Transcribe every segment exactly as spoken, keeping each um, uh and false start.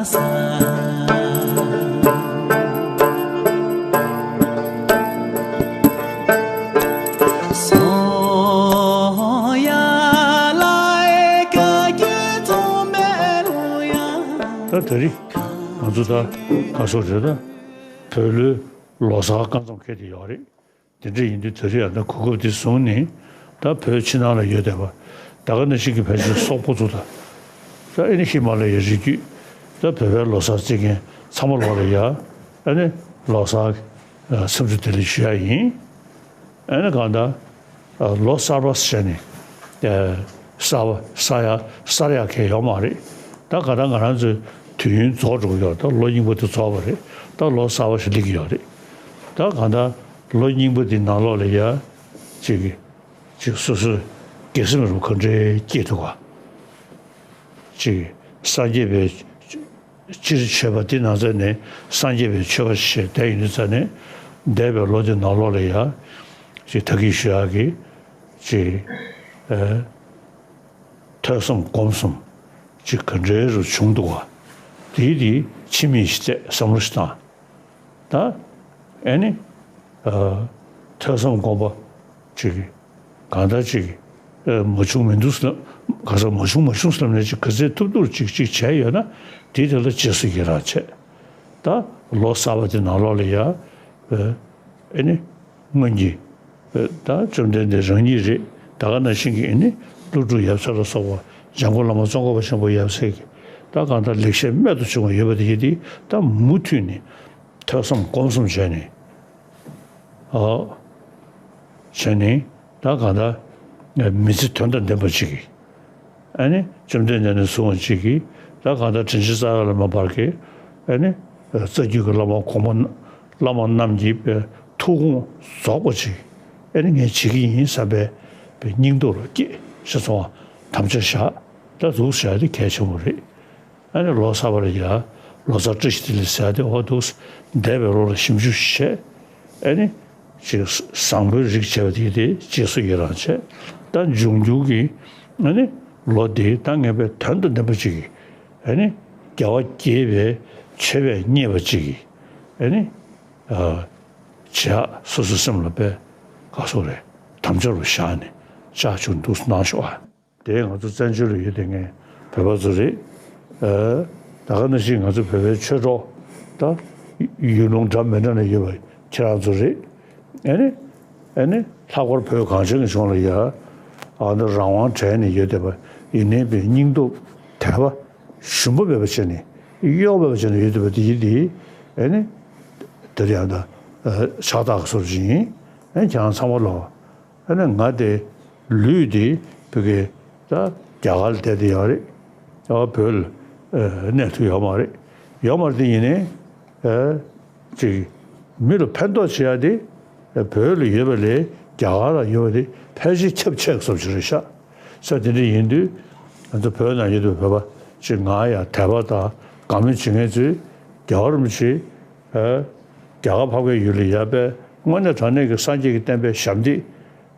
ད་དེ་རིང་ང་ཚོ་ད་ག་སོ་རེད་ད། བོད་ལོའི་ལོ་གསར་སྐབས་མཚམས་འཁེལ་བསྡད་ཡོད་རེད། དེ་འདྲ་ཡིན་དུས་དེ་རིང་ཡང་ད་གོ་སྐབས་འདི་བཟུང་ནས་ད་བོད་ཕྱི་ནང་ལ་ཡོད་བསྡད་པ་ད་ག་ནང་བཞིན་གྱི་ཕལ་ཆེར་སོག་པོ་ཚོ་དང་། ད་ཨེ་ནི་ཧི་མ་ལ་ཡའི་རི་རྒྱུད། ད་བོད་པའི་ལོ་གསར་རྩེད་མཁན་ཚང་མ་ལོག་ལ་ཡ། ཨེ་ནི་ལོ་གསར་འཚམས་འདྲི་བདེ་ལེགས་ཞུ་ཡ་ཡིན། ཨེ་ནི་གང་ལྟར་ལོ་གསར་པ་ཟེར་ནས་གསར་པ་གསར་ཡ་གསར་ཡ་གང་ཡོད་མ་རེད། ད་ག་ད་ང་རང་ཚོའི་དུས་ཡུན་རྫོགས་འགྲོ་གི་ཡོད། ད་ལོ་རྙིང་པ་དེ་རྫོགས་པ་རེད། ད་ལོ་གསར་པ་ཞིག་སླེབས་ཀྱི་ཡོད་རེད། ད་གང་ལྟར་ལོ་རྙིང་པ་དེ་ནང་ལོགས་ལ་ཡ་ཅིག་གི་ཅིག་སོ་སོའི་དགེ་སེམས་རུ་ག་འདྲའི་སྐྱེས་ཐུབ་པ། ཅིག་སངས་རྒྱས་པའི་སྤྱིར་མཆོད་པ་འདི་ནང་ཚན་ནས་སངས་རྒྱས་པའི་མཆོད་པ་ཞེས་བསྡད་ཡོད་ནི་ཚ་ནས་འདས་པའི་ལོ་འདི་ནང་ལོགས་ལ་ཡ་ཅིག་ད་གིན་ཞུ་ཡག་གི་ཅིག་ཨ་ཐོས་བསམ་སྒོམ་གསུམ་ཅིག་ག་འདྲའི་རུ་བྱུང་འདུག་བ། དེའི་དེའི་ཕྱི་མིག་ཞིག་བལྟས་བསམ་བློ་ཞིག་བཏང་། ད་ཨེ་ནི་ཨ་ཐོས་བསམ་སྒོམ་པ་ཅིག་གང་ལྟར་ཅིག་ཨ་མ་བྱུང་མི་འདུག་ཟེར་ལབ། ག་ས་མ་བྱུང་མ་བྱུང་ཟེར་ལབ་ནས་ཅིག་ག་ཚད་ཐུབ་ཐུབ་ཅིག་ཅིག་བྱས་ཡོད་ན་དེ་དེ་ལ་རྗེས་སུ་ཡི་རང་བྱས། ད་ལོ་གསར་པ་དེ་ནང་ལོགས་ལ་ཡ་ཨ་ཨེ་ནི་སྔོན་གྱི་ཨ་ད་བཅོམ་ལྡན་འདས་རང་ཉིད་རེད། ད་ག་ནང་བཞིན་གྱི་ཨེ་ནི་ཀླུ་སྒྲུབ་ཡབ་སྲས་ལ་སོགས་པ་འཇམ་མགོན་བླ་མ་ཙོང་ཁ་པ་ཆེན་པོ་ཡབ་སྲས་ཀྱི་ད་གང་ལྟར་ལེགས་བཤད་རྨད་དུ་བྱུང་བ་ཡོད་པ་དེ་ཡིན་ཏེ་ད་མུ་མཐུད་ནས། ཐོས་བསམ་སྒོམ་གསུམ་བྱས་ནས། ཨོ། བྱས་ནས་ད་གང་ལྟར་མི་ཚེ་དོན་དང་ལྡན་པ་ཅིག་གིས། ཨ་ནི་བཅོམ་ལྡན་འདས་ནས་བཟུང་བ་ཅིག་གིས་ད་གང་ལྟར་དྲིན་ཅན་རྩ་བའི་བླ་མ་བར་གྱི་ཨ་ནི་རྩ་རྒྱུད་ཀྱི་བླ་མ་གོང་མ་བླ་མ་རྣམས་ཀྱི་ཐུགས་དགོངས་རྫོགས་པ་ཅིག་ཨ་ནི་ངས་བྱེད་ཀྱི་ཡིན་བསམ་པའི་སྙིང་སྟོབས་ལ་སྐྱེས་ཞེས་སོང་བ་དམ་བཅའ་བཞག་ད་འདུག་བྱས་ཏེ་གལ་ཆེན་པོ་རེད། ཨ་ནི་ལོ་གསར་པ་ལ་ཡ། ལོ་གསར་བཀྲ་ཤིས་བདེ་ལེགས་ཟེར་ཏེ་འོ་འདུག་འདས་པའི་ལོ་ལ་ཞིབ་འཇུག་བྱས། ཨ་ནི། ཅིག་བཟང་པོའི་རིགས་བྱས་པ་དེ་དེ་རྗེས་སུ་ཡི་རང་བྱས། ད་འབྱུང་འགྱུར་གྱི། ཨ་ནི། ལོ་འདི་ད་ངེས་པའི་དོན་དང་ལྡན་པ་ཅིག་གིས། ཨ་ནི། རྒྱལ་བ་དགྱེས་པའི་མཆོད་པས་མཉེས་པ་ཅིག་གིས། ཨ་ནི། ཨ། བྱས་སོ་སོའི་སེམས་ལ་དཔེ། ག་སོགས་རེད། དམ་བཅའ་རུ་བཞག་ནས་ཕྱག་མཇུག་འདུག་གནང་ཤོག་ཨ། དེ་ང་ཚོ་བཙན་བྱོལ་ལ་ཡོད་དེ་ངས་བོད་པ་ཚོ་རེད། ཨ། ད་ག་ནང་བཞིན་ང་ཚོ་བོད་པའི་ཆོས་གྲོགས་ད་ཡུལ་ལུང་འདྲ་མི་འདྲ་ནས་ཡོད་པ་ཁྱེད་རང་ཚོ་རེད། ཨ་ནི། ཨ་ནི་ལྷག་པར་བོད་གངས་ཅན་གྱི་ལྗོངས་ལ་ཡ། ཨ་ནི་རང་དབང་བྲལ་ནས་ཡོད་བསྡད་པ་ཡིན་ནའི་པའི་སྙིང་སྟོབས་དད་པ་ཞུམ་པ་མེད་པ་བྱས་ནས་གཡོ་བ་མེད་པ་བྱས་ནས་ཡོད་བསྡད་པ་དེ་ཡིན་དེ། ཨ་ནི། དེ་རེད་ཡང་ད་ཕྱག་རྟགས་སོར་བཞིན་ཨ་ནི་ཁྱེད་རང་ཚང་མ་ལོ། ཨ་ནི་ང་དེ་ལུས་དེ་བོད་ཀྱི་ད་རྒྱ་གར་ལ་བསྡད་དེ་ཡོད་རེད། ཨ་བོད་ལ་ཨ་གནས་ཐུབ་ཡོད་མ་རེད། ཡོད་མ་རེད་དེ་ཡིན་ནའི་ཨ་ཅིག་མི་ལ་ཕན་ཐོགས་བྱེད་ཡ་དེ་ཨ་བོད་ལ་ཡོད་པ་ལས་རྒྱ་གར་ལ་ཡོད་པ་དེ་ཕལ་ཆེར་ཁྱབ་ཆེ་བཟོ་ཅིག་རེད་ཤག་ས་དེ་འདྲ་ཡིན་དུས་ང་ཚོ་བོད་ནང་ཡོད་དུས་བོད་པ་ཅིག་ང་ཡང་དད་པ་དང་དགའ་མོས་བྱེད་མཁན་ཚོས་རྒྱལ་བ་རིན་པོ་ཆེ། ཨ། རྒྱ་གར་འཕགས་པའི་ཡུལ་ལ་ཡར་དཔལ་དངོས་གནས་དྲང་གནས་ཀྱི་སངས་རྒྱས་ཀྱི་བསྟན་པའི་ཞབས་འདེགས།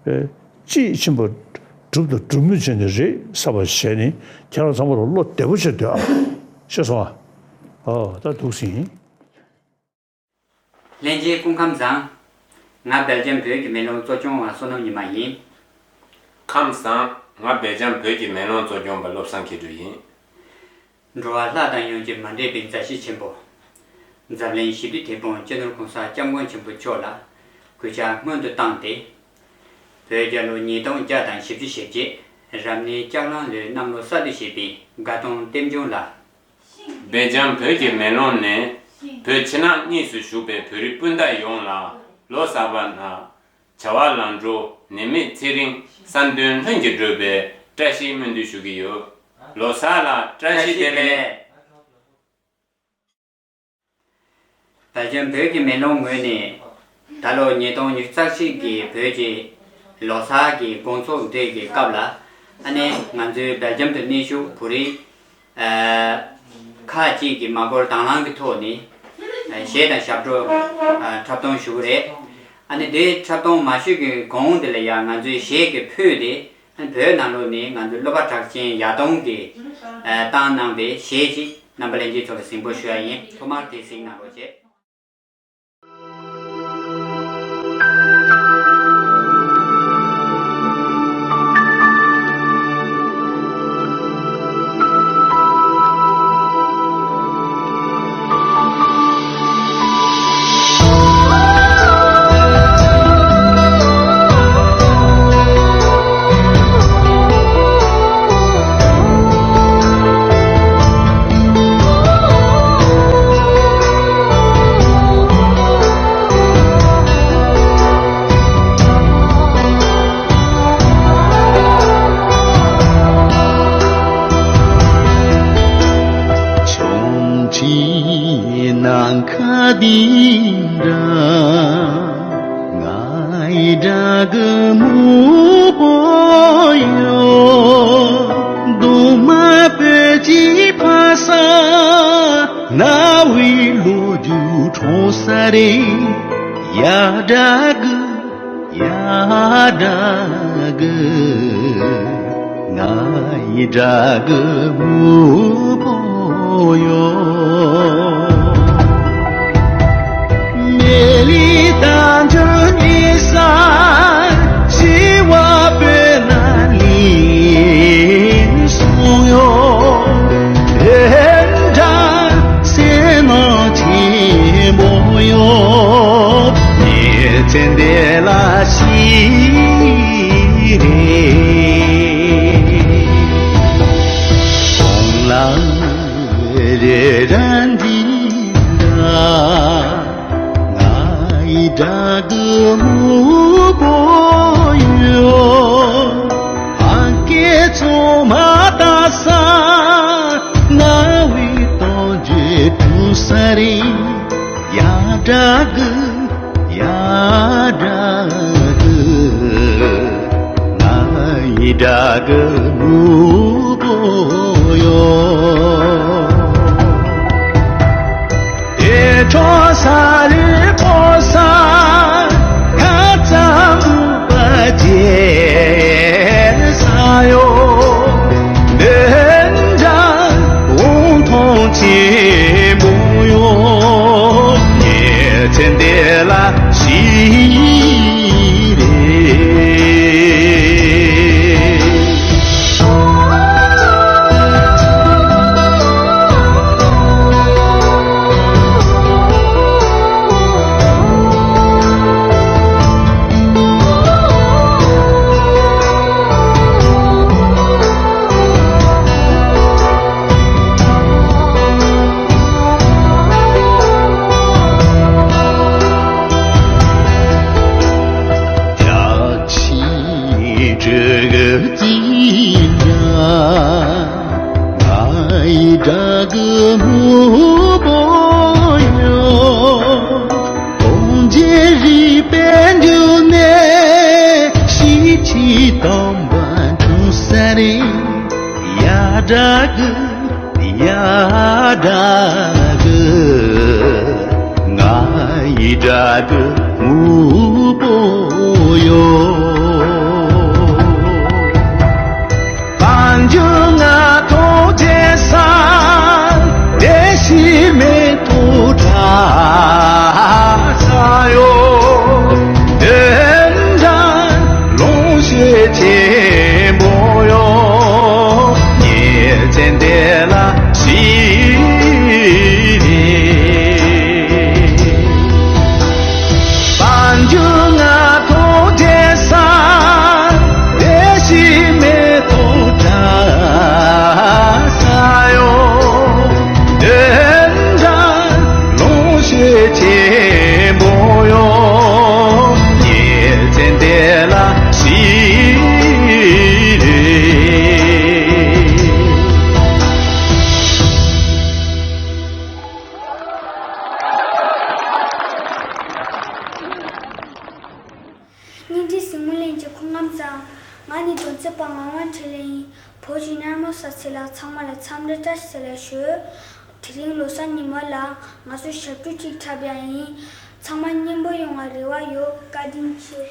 ཨ། དཔྱིས་ཕྱིན་པ་སྒྲུབ་དང་སྒྲུབ་མུས་བྱས་ནས་རེད་བསམ་པ་བྱས་ནས་ཁྱེད་རང་ཚང་མ་ལ་བློ་བདེ་པོ་བྱས་སྡོད་ཨ། ཤེས་སོང་ཨ། ཨོ་ད་འདུག་སེ་ཡིན། ལྷན་རྒྱས་སྐུ་ཁམས་བཟང་། ང་སྦེལ་ཇམ་བོད་ཀྱི་མེ་ལོང་གཙོ་སྐྱོང་བ་བསོད་ནམས་ཉི་མ་ཡིན། ཁམས་བཟང་། ང་སྦེལ་ཇམ་བོད་ཀྱི་མེ་ལོང་གཙོ་སྐྱོང་བ་བློ་བཟང་མཁས་གྲུབ་ཡིན། འགྲོ་བ་ལྷ་དང་ཡང་བཅས་མ་འདྲེས་པའི་མཛའ་བཤེས་ཆེན་པོ། འཛམ་གླིང་ཞི་བདེ་དེད་དཔོན་སྤྱི་ནོར་༸གོང་ས་༸སྐྱབས་མགོན་ཆེན་པོ་མཆོག་ལ་གུས་ཕྱག་སྔོན་དུ་བཏང་སྟེ། བོད་རྒྱལ་ལོ་ཉིས་སྟོང་བརྒྱ་དང་བཞི་བཅུ་ཞེ་བརྒྱད་རབ་གནས་ལྕགས་གླང་ལོའི་གནམ་ལོ་གསར་དུ་བཞད་པའི་དགའ་སྟོན་རྟེན་འབྱུང་ལ། སྦེལ་ཇམ་བོད་ཀྱི་མེ་ལོང་ནས་བོད་ཕྱི་ནང་གཉིས་སུ་བཞུགས་པའི་བོད་རིགས་སྤུན་ཟླ་ཡོངས་ལ་ལོ་གསར་པ་ན། བྱ་བ་ལམ་འགྲོ་ནད་མེད་ཚེ་རིང་བསམ་དོན་ལྷུན་གྱིས་འགྲུབ་པའི་བཀྲ་ཤིས་སྨོན་འདུན་ཞུ་གི་ཡོད། ལོ་གསར་ལ་བཀྲ་ཤིས་བདེ་ལེགས། སྦེལ་ཇམ་བོད་ཀྱི་མེ་ལོང་ངོས་ནས་ད་ལོ་ཉིས་སྟོང་ཉི་ཤུ་རྩ་གཅིག་གི་བོད་ཀྱི་ལོ་གསར་གྱི་དགོང་ཚོགས་འདི་གི་སྐབས་ལ་ཨ་ནེ་ང་ཚོའི་སྦེལ་ཇམ་དུ་གནས་བཞུགས་བོད་རིགས། ཨ། ཁག་ཅིག་གིས་མ་འགོར་དང་བླངས་ཀྱི་ཐོག་ནས་ཨ་གཞས་དང་ཞབས་བྲོ་ཨ་འཁྲབ་སྟོན་ཞུ་གི་རེད། ཨ་ནི་དེ་འཁྲབ་སྟོན་མ་ཞུས་ཀྱི་གོང་དེ་ལ་ཡང་ང་ཚོའི་གཞས་ཀྱི་ཕུད་དེ་ཨ་ནི་བོད་ནང་ལོགས་ནས་ང་ཚོའི་གླུ་པ་གྲགས་ཅན་ཡ་དོང་གིས་ཨ་བཏང་གནང་པའི་གཞས་ཅིག་ རྣམ་པ་ལྷན་རྒྱས་ཚོ་ལ་གཟིགས་འབུལ་ཞུ་ཡ་ཡིན། ཐོག་མར་དེ་གཟིགས་གནང་རོགས་བྱེད། ཆུང་ཆུང་ནམ་མཁའ་འདི་འདྲ། ང་ཡི་དགྲ་གི་སྨུག་པོ་ཡོད། གདོང་དམར་པོའི་ཕ་ས། རྣ་བའི་ལོ་རྒྱུས་འཁྲུག་ས་རེད། ཡ་དགྲ་གི། ཡ་དགྲ་གི། ང་ཡི་དགྲ་གི་སྨུག་པོ་ཡོད། མེ་ལི་དང་ཆུ་གཉིས་ས། ཞི་བ་པོའི་ན་ལི་སོང་ཡོད། དེ་འདྲ་སེམས་ནང་ཆེན་པོ་ཡོད། ཉིན་མཚན་འདི་ལ་ཤི་རེ། གོང་ལ་རེ་ར་འདི་འདྲ། ང་ཡི་དགྲ་གི་སྨུག་པོ་ཡོད། ཨང་ཀི་ཚང་མ་ལྟ་ས། རྣ་བའི་གཏམ་རྒྱུད་འཁྲུག་ས་རེད། ཡ་དགྲ་གི། ཡ་དགྲ་གི། ང་ཡི་དགྲ་གི་སྨུག་པོ་ཡོད། དེ་འཕྲོ་ས་རི་ཕོ་ས། ཁ་ཙམ་པ་རྒྱལ་ས་ཡོད། འདི་འདྲ་འོང་ཐོང་ཆེན་པོ་ཡོད། ཉེ་ཚན་འདི་ལ་ཤི་རེ། ང་ཡི་དགྲ་གི་སྨུག་པོ་ཡོད། གོང་རྗེས་རིག་པའི་འགྱུར་ནས་ཤི་ཆེས་དམ་པ་འཁྲུག་ས་རེད། ཡ་དགྲ་གི། ཡ་དགྲ་གི། ང་ཡི་དགྲ་གི་སྨུག་པོ་ཡོད། བང་རྒྱུག་ང་ཐོག་བྱེད་ས། བདེ་སྐྱིད་མེ་ཏོག་བཀྲ་ས་ཡོད། དེ་འདྲ་ལོངས་སྤྱོད་ཆེན་པོ་ཡོད། ཉེ་ཚན་འདི་ལ་ཤི་རེ། བང་རྒྱུག་ང་ཐོག་བྱེད་ས། བདེ་སྐྱིད་མེ་ཏོག་བཀྲ་ས་ཡོད། དེ་འདྲ་ལོངས་སྤྱོད་ཆེན་པོ་ཡོད། ཉེ་ཚན་འདི་ལ་ཤི་རེ། བརྙན་འཕྲིན་གཟིགས་མོ་ལྷན་རྒྱས་སྐུ་ཁམས་བཟང་། ང་ནི་རྡོ་རྗེ་པ་ངག་དབང་འཕྲིན་ལས་ཡིན། བོད་ཀྱི་ཉར་མ་ས་ཚིགས་ལ་ཚང་མ་ལ་འཚམས་འདྲི་བཀྲ་ཤིས་བདེ་ལེགས་ཞུ། དེ་རིང་ལོ་གསར་ཉི་མ་ལ་ང་ཚོ་ཞབས་བྲོ་གཅིག་འཁྲབ་ཡ་ཡིན། ཚང་མ་མཉེས་པོ་ཡོང་བ་རེ་བ་ཡོད། བཀའ་དྲིན་ཆེ།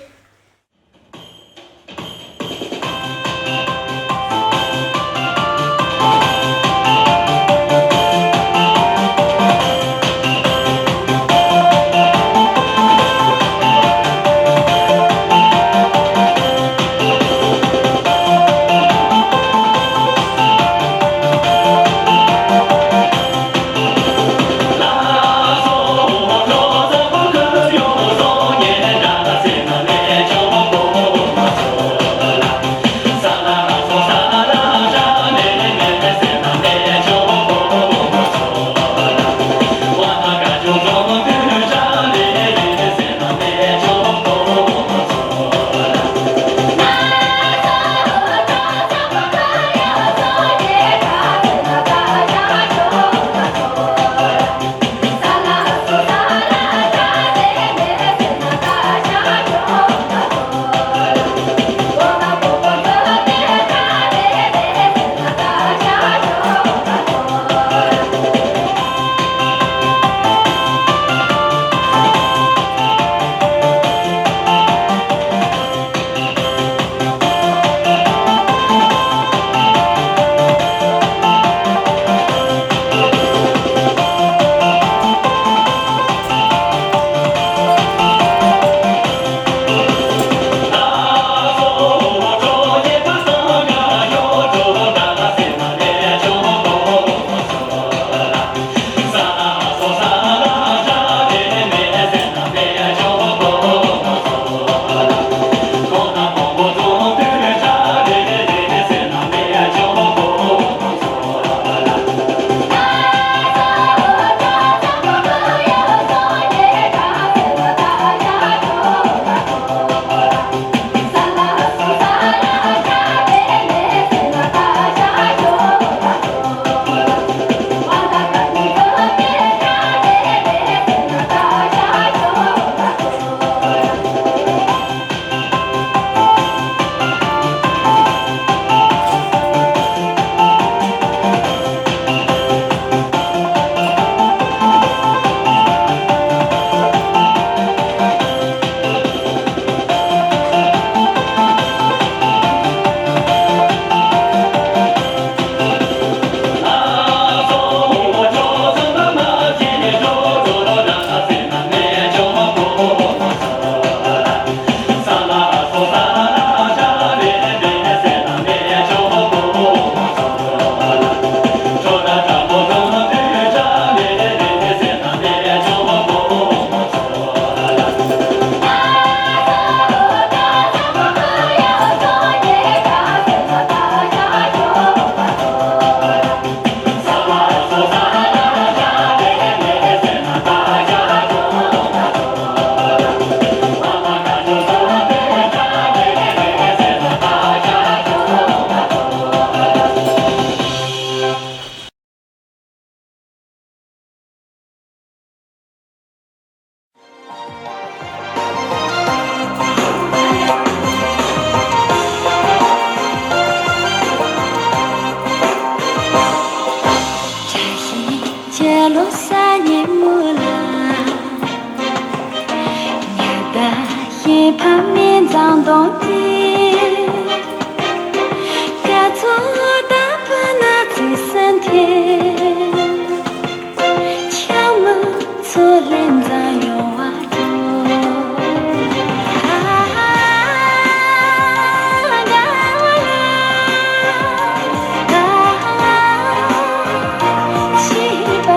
ཉིན་མོ་ལ། ཉི་ཟླ་བཞིན་ཕ་མའི་མཛངས་གདོང་འཛིན། སྐར་ཚོགས་དང་སྤུ་ན་ཚོས་སེམས་ཐེབས། ཆང་མ་ཚོ་ལས་འཛའ་ཡོང་བ་འགྲོ། ཨ་ཨ་དགའ་བ་ལ། ཨ་ཨ་སྐྱིད་པ་ལ།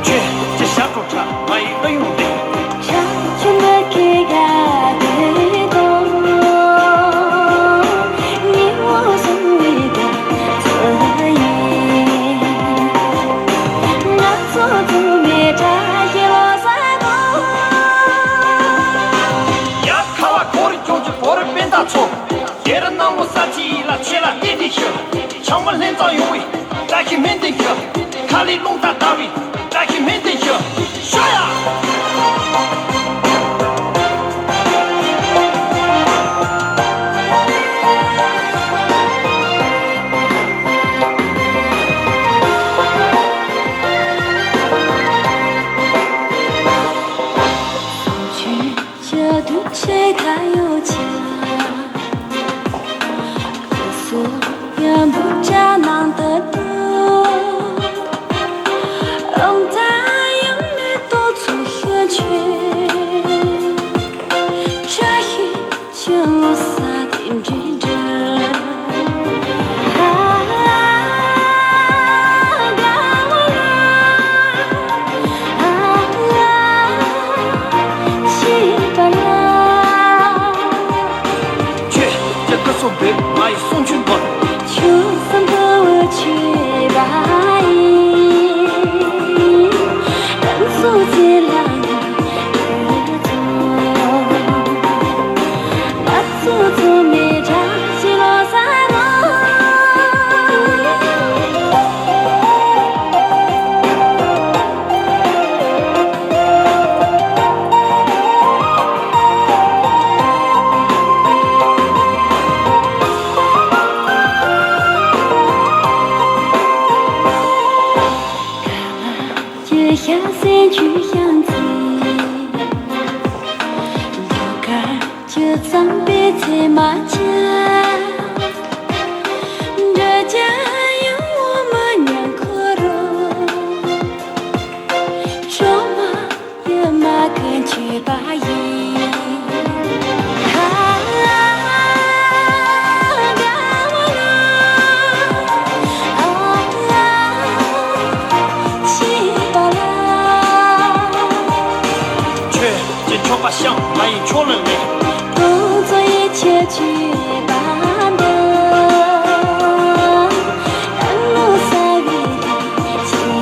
ཁྱོད་ཀྱི་ཞབས་བྲོ་འཁྲབ་ང་ཡི་ཨ་ཡོང་ལེ། ཆུ་མ་ཁེ་ག་དེ་དོ། ཉི་མོ་སོང་བའི་དུས་ཚོད་ཡིན། ང་ཚོ་ཚང་མས་བཀྲ་ཤིས་ལོ་གསར་གཏོང་། ཡ་ཁ་བ་ཁོ་རེ་ཅོང་ཅི་ཕོ་རེ་པན་ཏ་ཚོ། ཡེ་ར་ནང་མོ་ས་ཆི་ཡི་ལ་ཆེ་ལ་ཏེ་ཏེ་ཤོ། ཆང་མ་ལྷན་ཙང་ཡོང་བའི་བཀྲ་ཤིས་སྨན་ལྡན་ཤོ། ཁ་ལི་རླུང་རྟ་དར་བའི་བཀྲ་ཤིས་སྨན་ལྡན་ཤོ། ཤོ་ཡ། ཆུ་དུ་ཆེ་ཁ་ཡོ་ཆ། སོ་ཡ་འབུ་ཅ་ནང་དུ་འགྲོ། ཨང་ད་ཡང་ནི་ཏོ་ཚོ་ཤ་ཆེ། ཆ་ཤི་ཆུ་ལོ་ས་དེ་འདྲེ་འདྲ། ཨ་ཨ་དགའ་བ་ལ། ཨ་ཨ་སྐྱིད་པ་ལ། ཁྱོད་ཀྱི་སྐུ་གཟུགས་འབེབས་ང་ཡི་གསུང་ཆོས་འདོན། ཆུ་སྲིན་ཕུ་བོ་ཆེ་བ་ཡིན། ང་ཚོ་ཚེ་ལ་ཡོད་ཚོ། ང་ཚོ་ཚོ་མེ་བྲག་ཕྱི་ལོ་ས་ནོ། ཀྱི་ཤ་སེན་ཆུ་ཤང་ཚེ། ལོ་ཀ་ཅི་གཙང་པའི་ཚེ་མ་ཆ། འདྲ་ཅ་ཡང་འོ་མ་ཉང་ཁོ་རོ། ཁྲོ་མ་ཡ་མ་གན་ཆེ་བ་ཡིན། ཨ་ཨ་དགའ་བ་ལ། ཨ་ཨ་སྐྱིད་པ་ལ། ཁྱོད་ཀྱི་ཆོག་པ་ཤང་ང་ཡི་ཆོག་ལ་ལེ། ཁོང་ཚོ་ཡི་ཆེ་ཆེ་བ་འདི། ཨ་ལོ་ས་བི་དེ་ཆེ།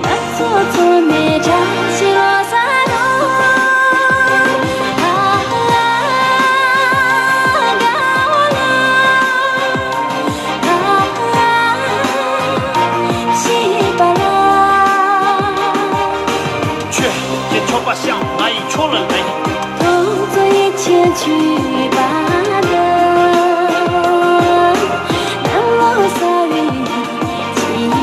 ང་ཚོ་ཚོ་མེ་བྲག་ཕྱི་ལོ་ས་ནོ། ཨ་ཨ་དགའ་བ་ལ། ཨ་ཨ་སྐྱིད་པ་ལ། ཁྱོད་ཀྱི་ཆོག་པ་ཤང་ང་ཡི་ཆོག་ལ་ལེ། ཁོང་ཚོ་ཡི་ཆེ་ཆེ་བ་འདི། ཨ་ལོ་ས་བི་དེ་ཆེ།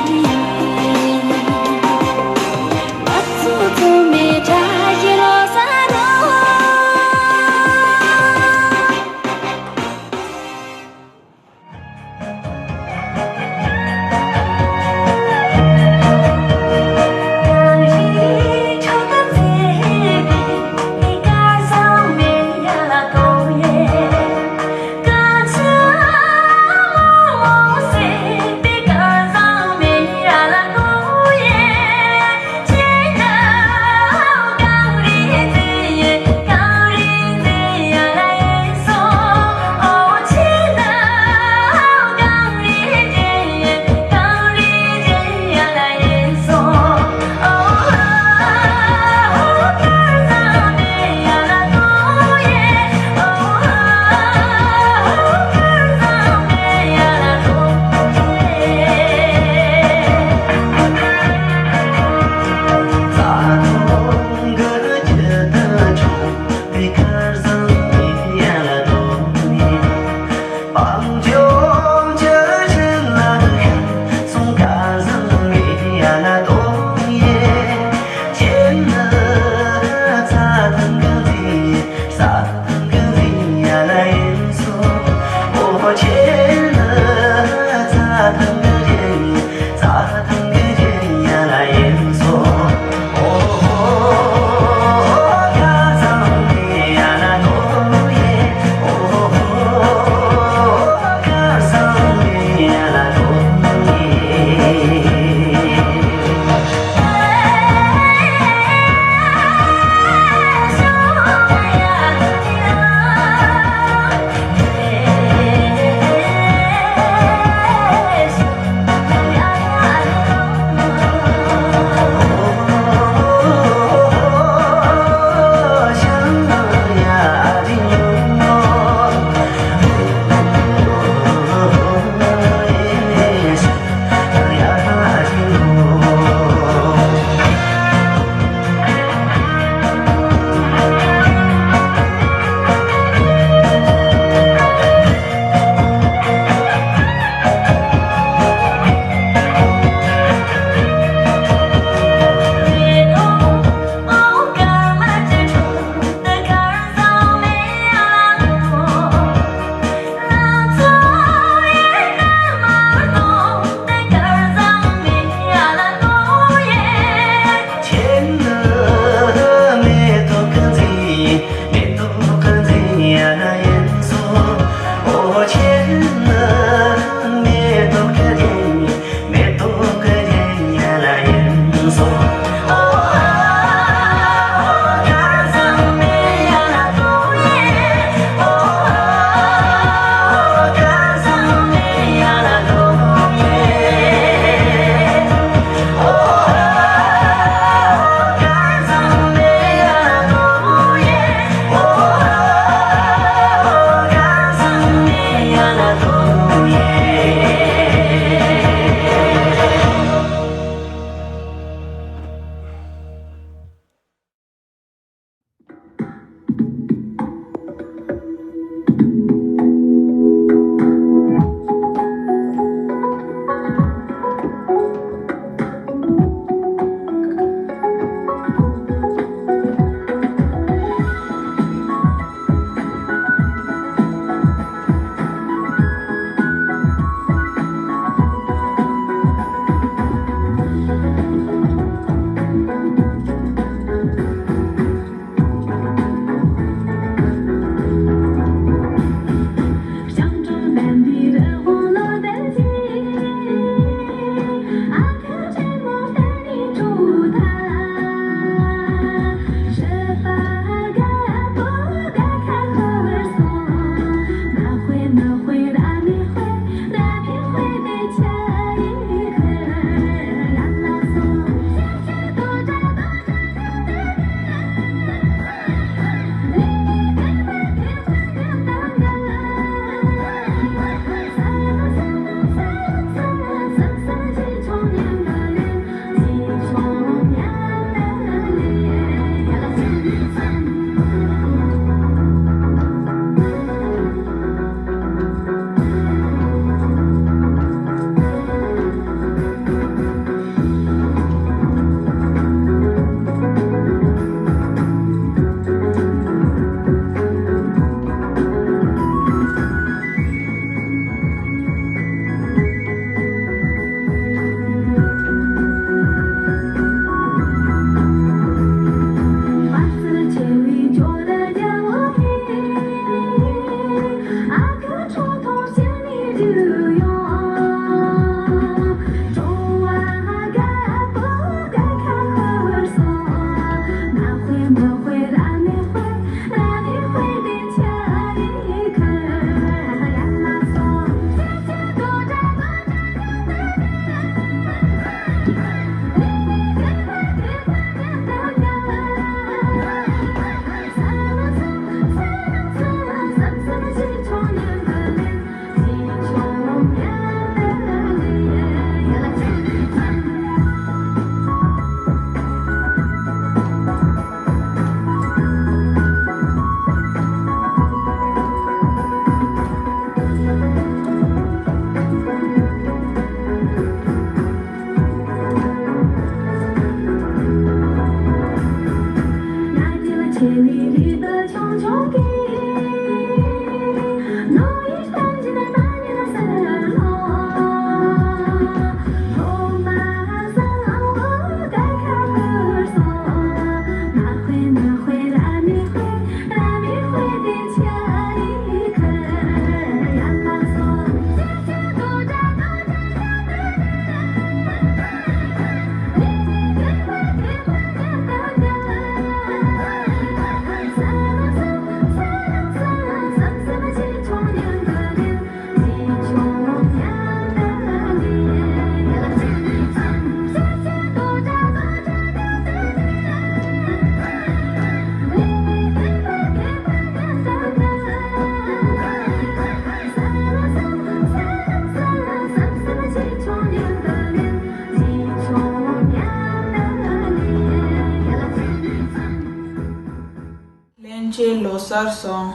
ལྷན་རྒྱས་ལོ་གསར་བཟང་།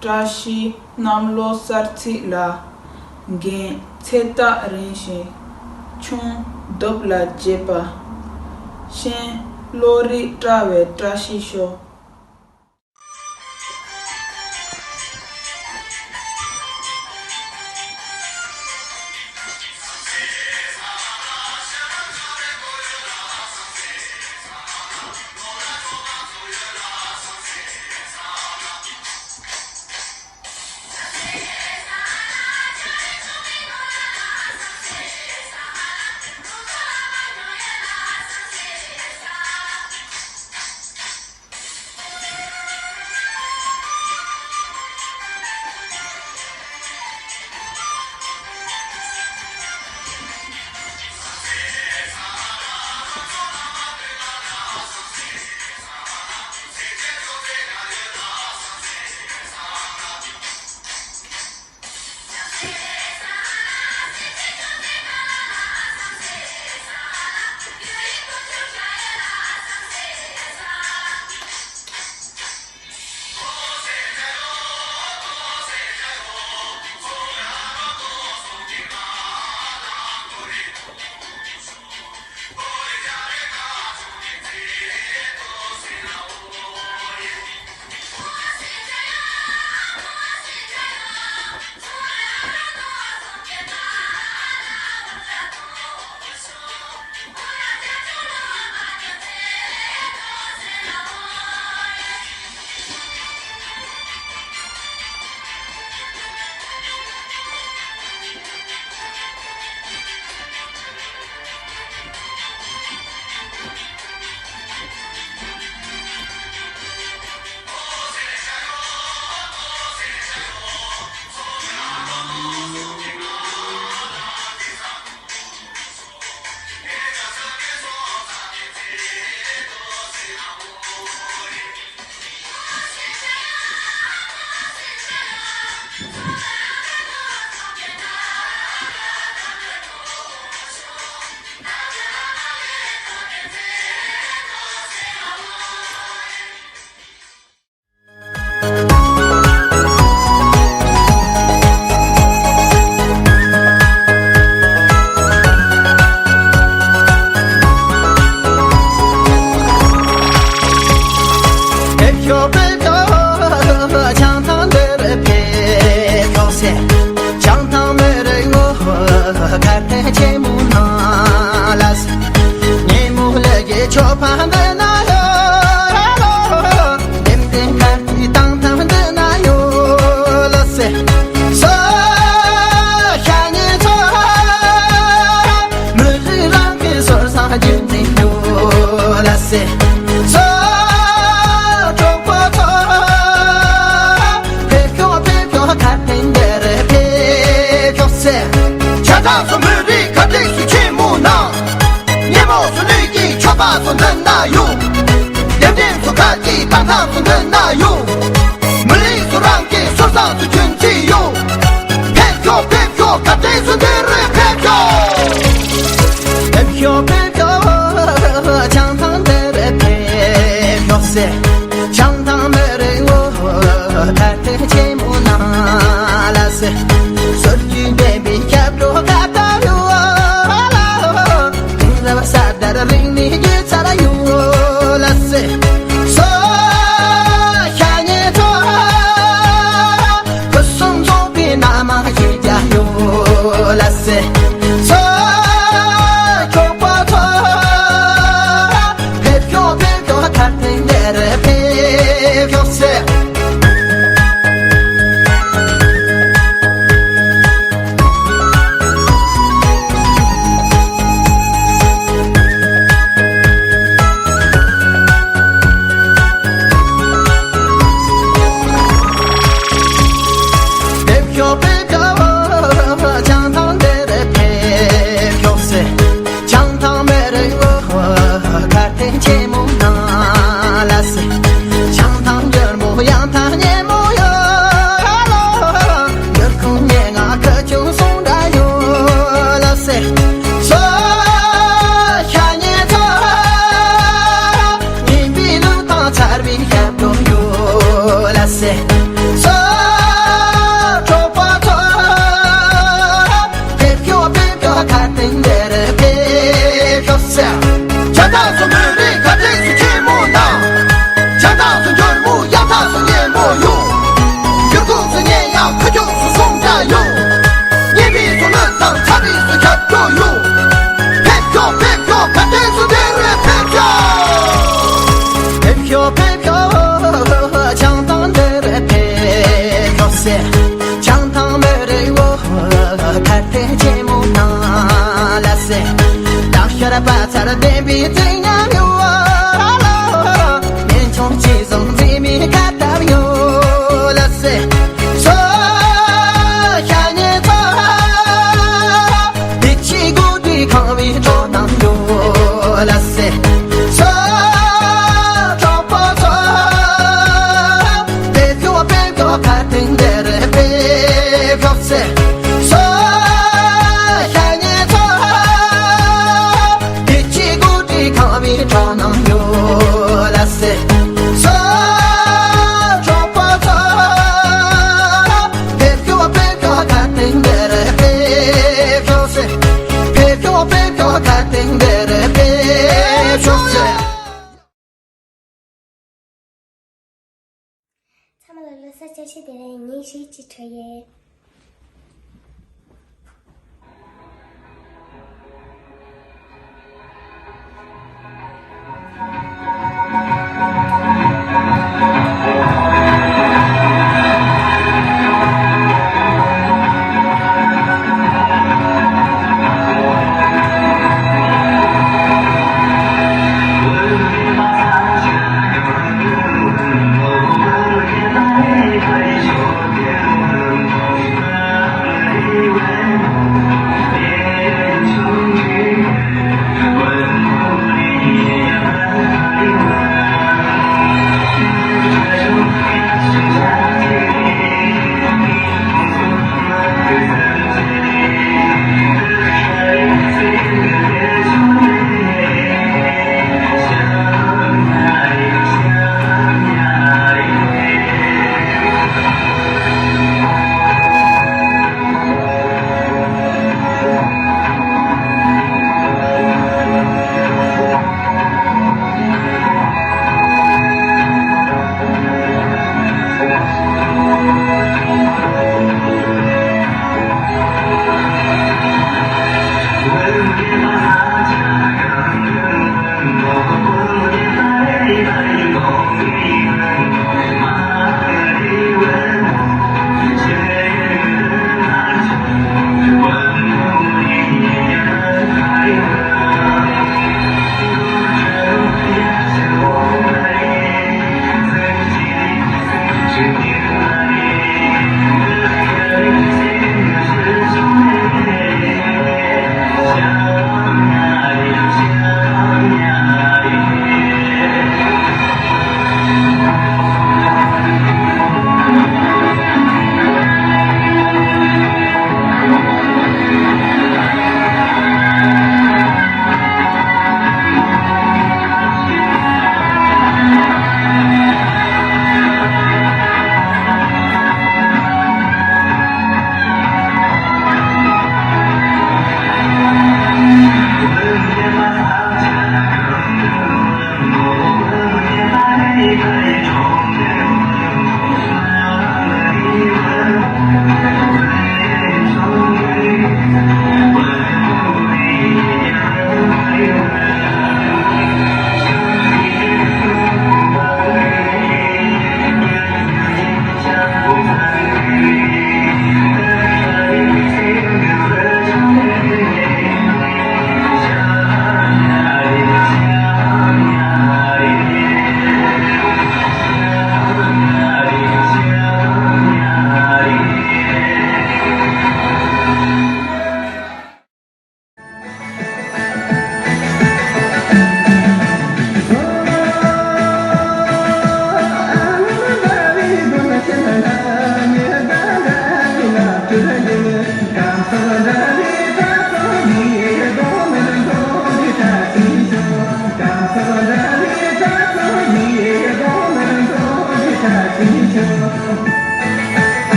བཀྲ་ཤིས་གནམ་ལོ་གསར་ཚེས་ལ། རྒན་ཚེ་ཐག་རིང་ཞིང་། ཆུང་སྟོབས་ལ་བརྗེད་པ། གཞན་བློ་རིག་བཀྲ་བའི་བཀྲ་ཤིས་ཤོག། ཉིན་མོ་ནང་ལ་སེ། ཉིན་མོ་ལ་གི་ཆོ་ཕ་འདི་ན་ཡོད་ལོ། ལྡེམ་ལྡེམ་ཁ་ཏི་ཏང་ཏང་འདི་ན་ཡོད་ལ་སེ། སོ་ཤ་ཉེ་ཚོ། མི་རིགས་རང་གི་སོར་སང་རྒྱུན་འཛིན་ཡོད་ལ་སེ། སོ་གྲོགས་པོ་ཚོ། ཕེབས་ཤོག་ཕེབས་ཤོག་ཁ་ཏན་འདིར་ཕེབས་ཤོག་སེ། ཆ་ཚང་སུ་མི་རིགས་ཁ་ཏིག་སུ་ཆེན་མོ་ནང་། ཉེ་མོ་སུ་ལུས་ཀྱི་ཆོ་པ་སུ་འདི་ན་ཡོད། ལྡེམ་ལྡེམ་སུ་ཁ་ཀྱི་ཏང་ཏང་སུ་འདི་ན་ཡོད། མི་རིགས་སུ་རང་གི་སོ་སང་སུ་ཆུན་ཚི་ཡོད། ཕེབས་ཤོག་ཕེབས་ཤོག་ཁ་ཏིག་སུ་འདིར་ཕེབས་ཤོག་ཕེབས་ཤོག་ཕེབས་ཤོག་བྱང་ཐང་འདིར་ཕེབས་ཤོག་སེ། བྱང་ཐང་མི་རིགས་བོད་ཁ་ཏིག་ཆེན་མོ་ནང་ལ་སེ། སྲོལ་རྒྱུན་ལྡན་པའི་སྐྱབས་འགྲོ་ཁ་བཏབ་ཡོད་ལ། དེང་རབས་གསར་དར་རིག་གནས་རྒྱུད་ཚར་ཡོད་ལ་སེ། སོ་ཤ་ཉེ་ཚོ། ཕུན་སུམ་ཚོགས་པའི་སྣ་མང་ཞིག་རྒྱག་ཡོད་ལ་སེ། སོ་གྲོགས་པོ་ཚོ། ཕེབས་ཤོག་ཕེབས་ཤོག་ཁ་ཏིག་འདིར་ཕེབས་ཤོག་སེ། ཕེབས་ཤོག་ཕེབས་ཤོག་བྱང་ཐང་འདིར་ཕེབས་ཤོག་སེ། བྱང་ཐང་མི་རིགས་བོད་ཁ་ཏིག་ཆེན་མོ་ནང་ལ་སེ། བྱང་ཐང་འགྱུར་མོ་ཡང་ཐང་ཉེ་མོ་ཡོད་ལོ། འགྱུར་ཁུངས་ཉེ་ང་ཁ་ཆུང་སོང་འདྲ་ཡོད་ལ་སེ། སོ་ཤ་ཉེ་ཚོ། ཉིན་པའི་ལུགས་དང་ཚར་བའི་ཞབས་བྲོ་ཡོད་ལ་སེ། སོ་གྲོགས་པོ་ཚོ། ཕེབས་ཤོག་ཕེབས་ཤོག་ཁ་ཏིག་འདིར་ཕེབས་ཤོག་སེ། ཆ་ཚང་སུ་མི་རིགས་ཁ་ཏིག་སུ་ཆེན་མོ་ནང་། ཆ་ཚང་སུ་འགྱུར་མོ་ཡང་ཚང་སུ་ཉེ་མོ་ཡོད། འགྱུར་ཁུངས་སུ་ཉེ་ཡང་ཁ་ཆུང་སུ་སོང་འདྲ་ཡོད། ཉིན་པའི་སུ་ལུགས་དང་ཚར་བའི་སུ་ཞབས་བྲོ་ཡོད། ཕེབས་ཤོག་ཕེབས་ཤོག་ཁ་ཏིག་སུ་འདིར་ཕེབས་ཤོག་ཕེབས་ཤོག་ཕེབས་ཤོག་བྱང་ཐང་འདིར་ཕེབས་ཤོག་སེ། བྱང་ཐང་མི་རིགས་བོད་ཁ་ཏིག་ཆེན་མོ་ནང་ལ་སེ། སྟག་ཤར་པ་ཚར་ལྡན་པའི་རྩིག་ཉམས་ཡོད་ལོ། ཉིན་ཆུང་ཅི་བཟུང་མཛེས་མའི་ཁ་བཏབ་ཡོད་ལ་སེ། སོ་ཤ་ཉེ་ཚོ། བདེ་སྐྱིད་དགུ་སྒྲིལ་ཁང་བའི་སྤྲོ་སྣང་ཡོད་ལ་སེ། སོ་གྲོགས་པོ་ཚོ། ཕེབས་ཤོག་ཕེབས་ཤོག་ཁ་ཏིག་འདིར་ཕེབས་ཤོག་སེ། སོ་ཤ་ཉེ་ཚོ། བདེ་སྐྱིད་དགུ་སྒྲིལ་ཁང་བའི་སྤྲོ་སྣང་ཡོད་ལ་སེ། སོ་གྲོགས་པོ་ཚོ། ཕེབས་ཤོག་ཕེབས་ཤོག་ཁ་ཏིག་འདིར་ཕེབས་ཤོག་སེ། ཕེབས་ཤོག་ཕེབས་ཤོག་ཁ་ཏིག་འདིར་ཕེབས་ཤོག་སེ། ཚང་མ་ལ་ལོ་གསར་བཅར་ཞུ་བདེ་ལེགས། ཉིན་ཞིག་ཅིག་འཕྲད་ཡོད།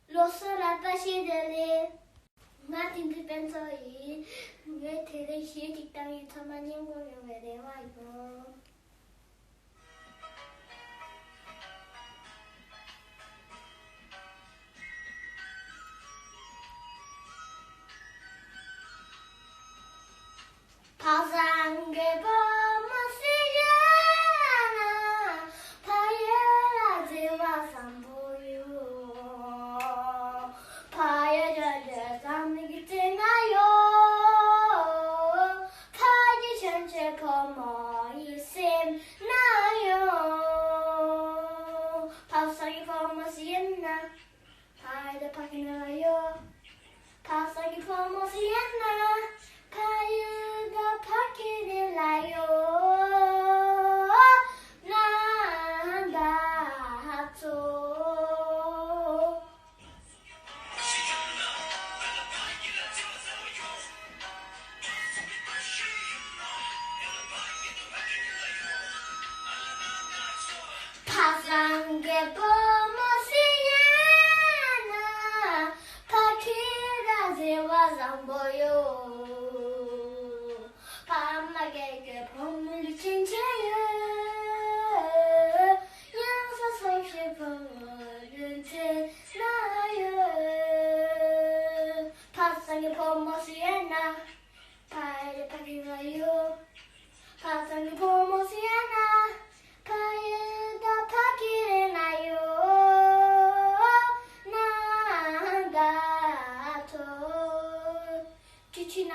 སློབ་གསོ་རག་པ་ཞིག་རེད་ལེ། ང་དེང་དུས་དཔེ་ཚོགས་ཡིན། ངས་དེ་རིང་གཞས་ཅིག་བཏང་ཡིན། ཚང་མ་སྙན་གོ་ཡོང་བའི་རེ་བ་ཡོད། ཕ་བཟང་གི་བུ་མོ་ཟེར་ན། ཕ་ཡུལ་ལ་བརྩེ་བ་བཟང་པོ་ཡོད། ཕ་ཡུལ་ལ་བརྩེ་བ་བཟང་ནི་བརྩེ་ན་ཡོད། ཕ་ཡུལ་ཆེན་ཆེ་ཕོ་མོ་ཡི་སེ། སངས་རྒྱས་ཕོ་མོ་སི་ཡ་ན། ཕ་ཁྱེད་རང་བྱེད་པ་བཟང་པོ་ཡོད། ཕ་མ་དགེ་རྒན་ཕོ་མོ་ལུས་ཅན་ཆེ་ཡོད། ཡང་སོ་སོ་ཞིག་ཕོ་མོ་ལུས་ཅན་ན་ཡོད། ཕ་སངས་རྒྱས་ཕོ་མོ་སི་ཡ་ན། ཕ་ཡི་ཕ་གི་ང་ཡོད། ཕ་སངས་རྒྱས་ཕོ་མོ་སི་ཡ་ན། ཕ་ཡི་ད་ཕ་གི་རེ་ན་ཡོད། ན་ད་ཐོ། ཅི་ཆི་ན།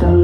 ཚང་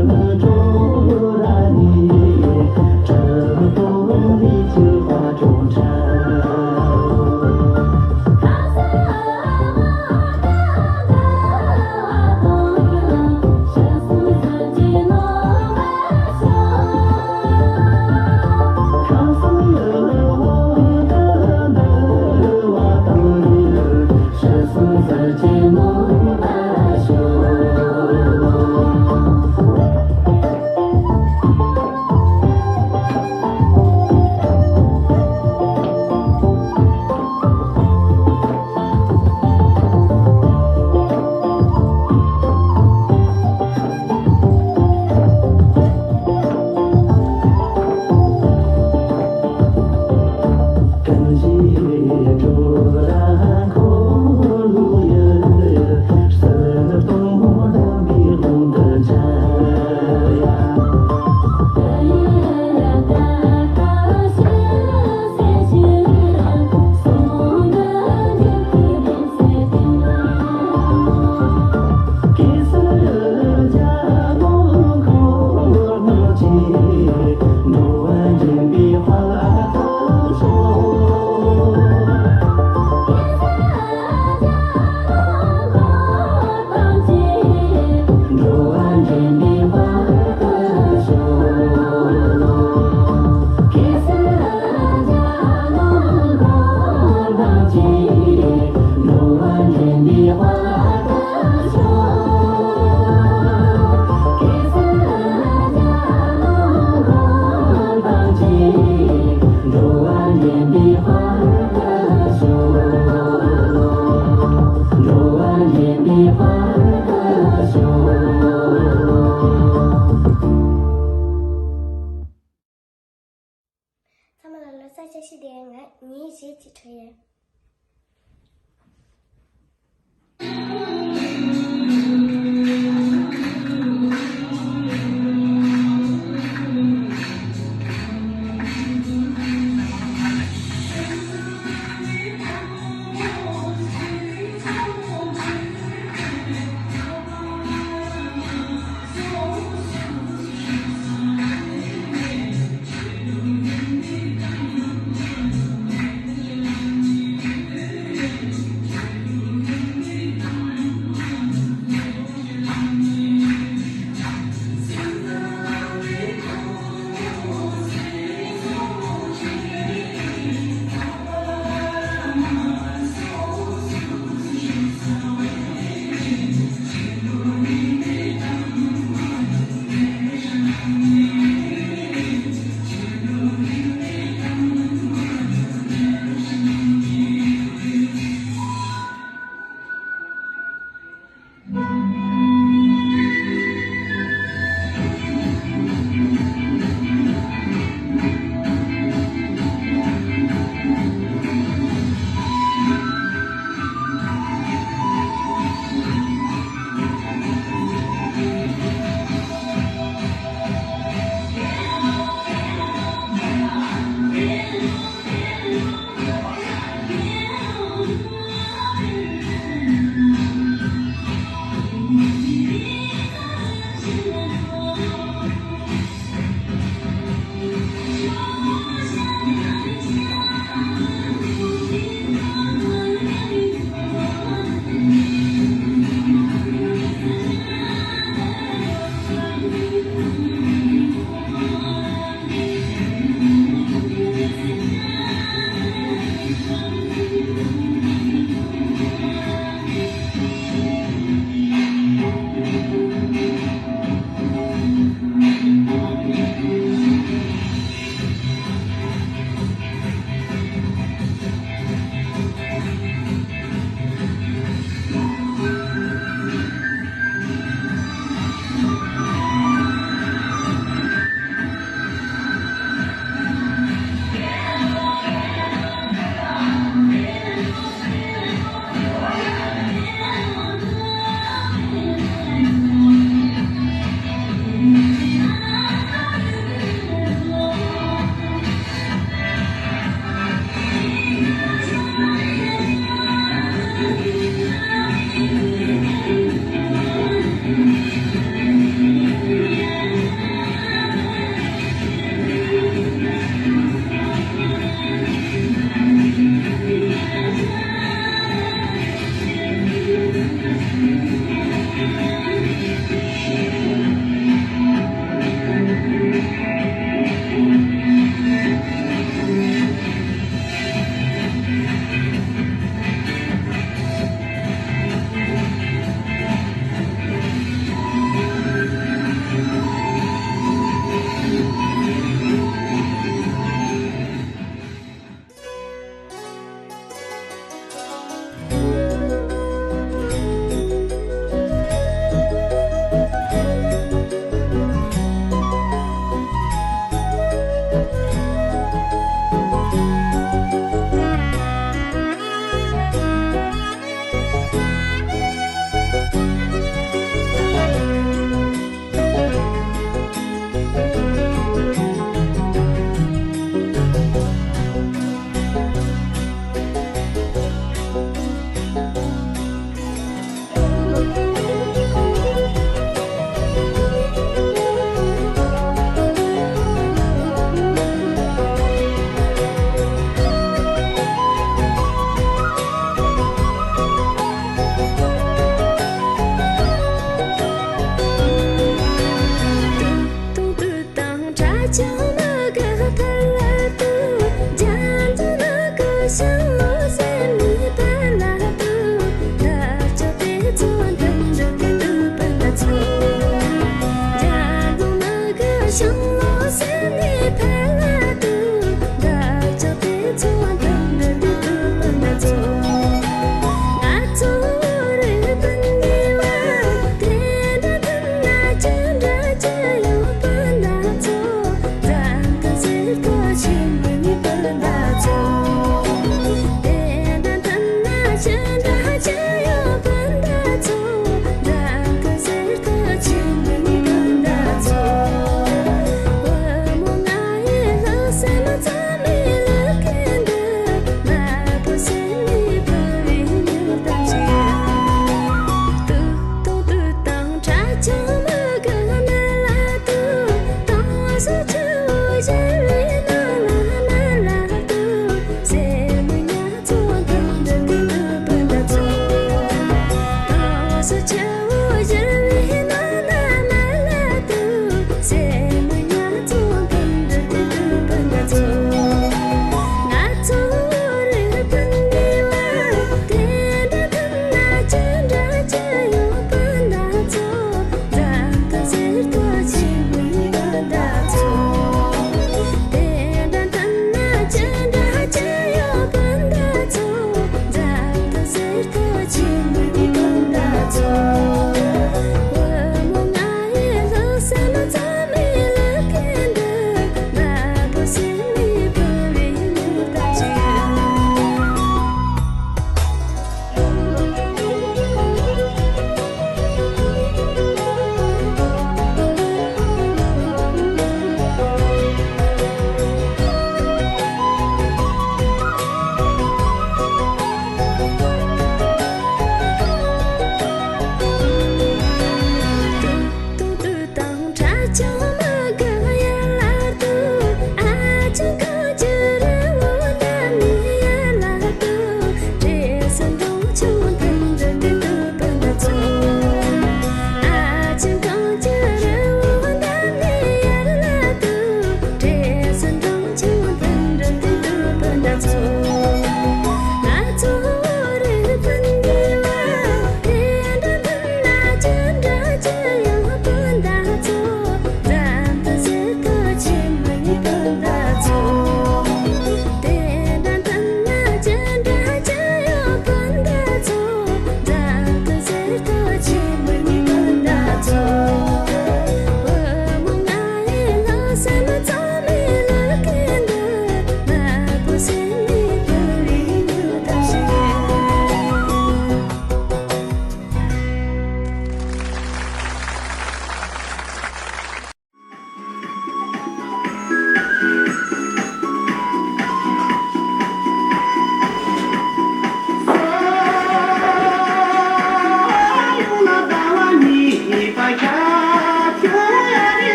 མ་ལ་ལོ་གསར་བཀྲ་ཤིས་བདེ་ལེགས། ང་ཉིན་བཞི་གཅིག་གྲོལ་ཡིན།